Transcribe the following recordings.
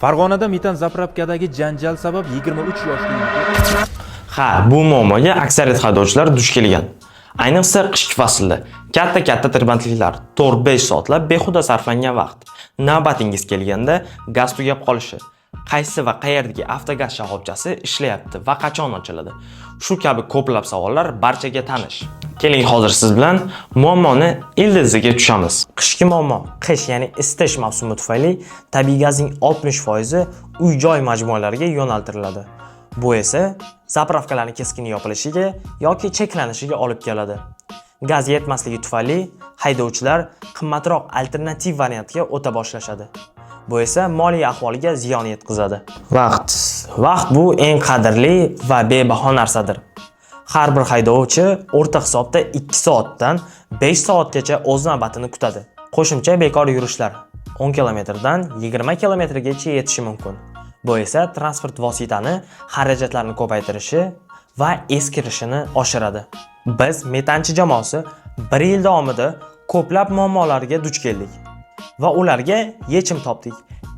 Farg'onada metan zapravkadagi janjal sabab 23 yoshli yigit Ha, bu muammoga aksariyat haydovchilar duch kelgan. Ayniqsa qishki faslda katta-katta tirbandliklar, 4-5 soatlab behuda sarflangan vaqt. Navbatingiz kelganda gaz tugab qolishi, qaysi va qayerdagi avtogaz shoxobchasi ishlayapti va qachon ochiladi? Shu kabi ko'plab savollar barchaga tanish. Keling, hozir siz bilan muammoni ildiziga tushamiz. Qishki muammo, qish, ya'ni isitish mavsumi tufayli tabiiy gazning 60% uy-joy majmualariga yo'naltiriladi. Bu esa zapravkalarning keskin yopilishiga yoki cheklanishiga olib keladi. Gaz yetmasligi tufayli haydovchilar qimmatroq alternativ variantga o'ta boshlashadi. Bu esa moliya ahvoliga ziyon yetkazadi. Vaqt. Vaqt bu eng qadrli va bebaho narsadir. Har bir haydovchi o'rta hisobda 2 soatdan 5 soatgacha o'z navbatini kutadi. Qo'shimcha bekor yurishlar 10 kilometrdan 20 kilometrgacha yetishi mumkin. Bu esa transport vositani xarajatlarni ko'paytirishi va eskirishini oshiradi. Biz, Metanchi jamoasi, bir yil davomida ko'plab muammolarga duch keldik va ularga yechim topdik.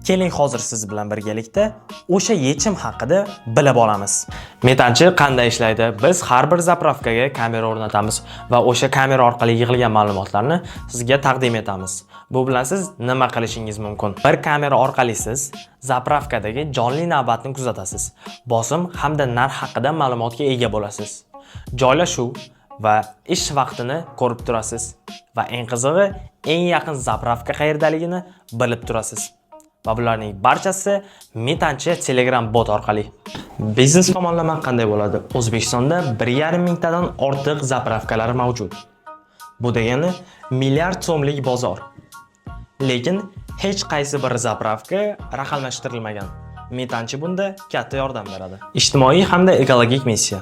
Keling, hozir siz bilan birgalikda o'sha yechim haqida bilib olamiz. Metanchi qanday ishlaydi? Biz har bir zapravkaga kamera o'rnatamiz va o'sha kamera orqali yig'ilgan ma'lumotlarni sizga taqdim etamiz. Bu bilan siz nima qilishingiz mumkin? Bir kamera orqali siz zapravkadagi jonli navbatni kuzatasiz. Bosim hamda narx haqida ma'lumotga ega bo'lasiz. Joylashuv va ish vaqtini ko'rib turasiz. Va eng qizig'i, eng yaqin zapravka qayerdaligini bilib turasiz. Va bularning barchasi Metanchi Telegram bot orqali. Biznes tomonlama qanday bo'ladi? O'zbekistonda 1,5 mingtadan ortiq zapravkalar mavjud. Bu degani milliard so'mlik bozor. Lekin hech qaysi bir zapravka raqamlashtirilmagan. Metanchi bunda katta yordam beradi. Ijtimoiy hamda ekologik missiya.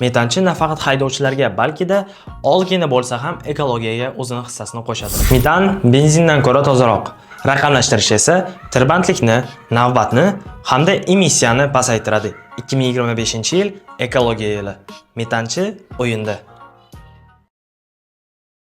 Metanchi nafaqat haydovchilarga, balkida ozgina bo'lsa ham ekologiyaga o'zini hissasini qo'shadi. Metan benzindan ko'ra tozaroq. Raqamlashtirish esa tirbandlikni, navbatni hamda emissiyani pasaytiradi. 2025-yil ekologiya yili. Metanchi o'yinda.